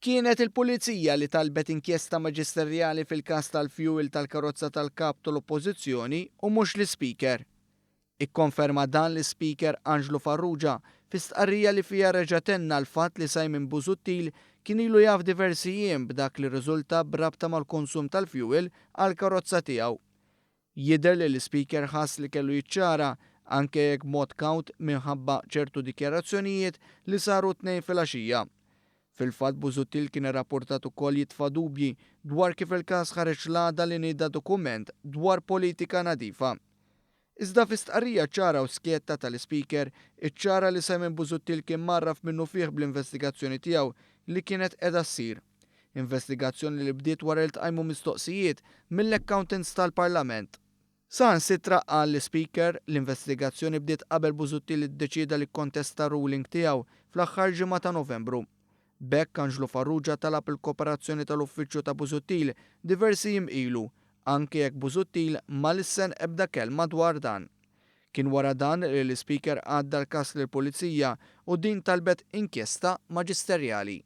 Kienet il-Pulizija li talbet inkjesta maġisterjali fil-każ tal-fjuwil tal-karozza tal-Kap tal-Oppożizzjoni u mhux l-Ispeaker. Ikkonferma dan l-Ispeaker Anġlu Farrugia fi stqarrija li fiha reġa' tenna l-fatt li Simon Busuttil kien ilu jaf diversi jiem b'dak li rriżulta b'rabta mal-konsum tal-fjuwil għall-karozza tiegħu. Jidher li l-Ispeaker ħass li kellu jiċċara, anke jekk b'mod kawt minħabba ċertu dikjarazzjonijiet li saru t-Tnejn filgħaxija. Fil-fatt Busuttil kien irrappurtat ukoll jitfa' dubji dwar kif il-każ ħareġ l-għada li nieda dokument dwar politika nadifa. Iżda fi stqarrija ċara u skjetta tal-Ispeaker, iċċara li Simon Busuttil kien mgħarraf minnufih bl-investigazzjoni tiegħu li kienet qiegħda ssir. Investigazzjoni li bdiet wara li tqajmu mistoqsijiet mill-accountants tal-Parlament. Saħansitra, qal l-Ispeaker, l-investigazzjoni bdiet qabel Busuttil iddeċieda li kkontesta r-ruling tiegħu fl-aħħar ġimgħa ta' Novembru. B'hekk Anġlu Farrugia talab il-kooperazzjoni tal-uffiċċju ta' Busuttil diversi jiem ilu, anke jekk Busuttil ma lissen ebda kelma dwar dan. Kien wara dan li l-Ispeaker għadda l-każ lill-Pulizija u din talbet inkjesta maġisterjali.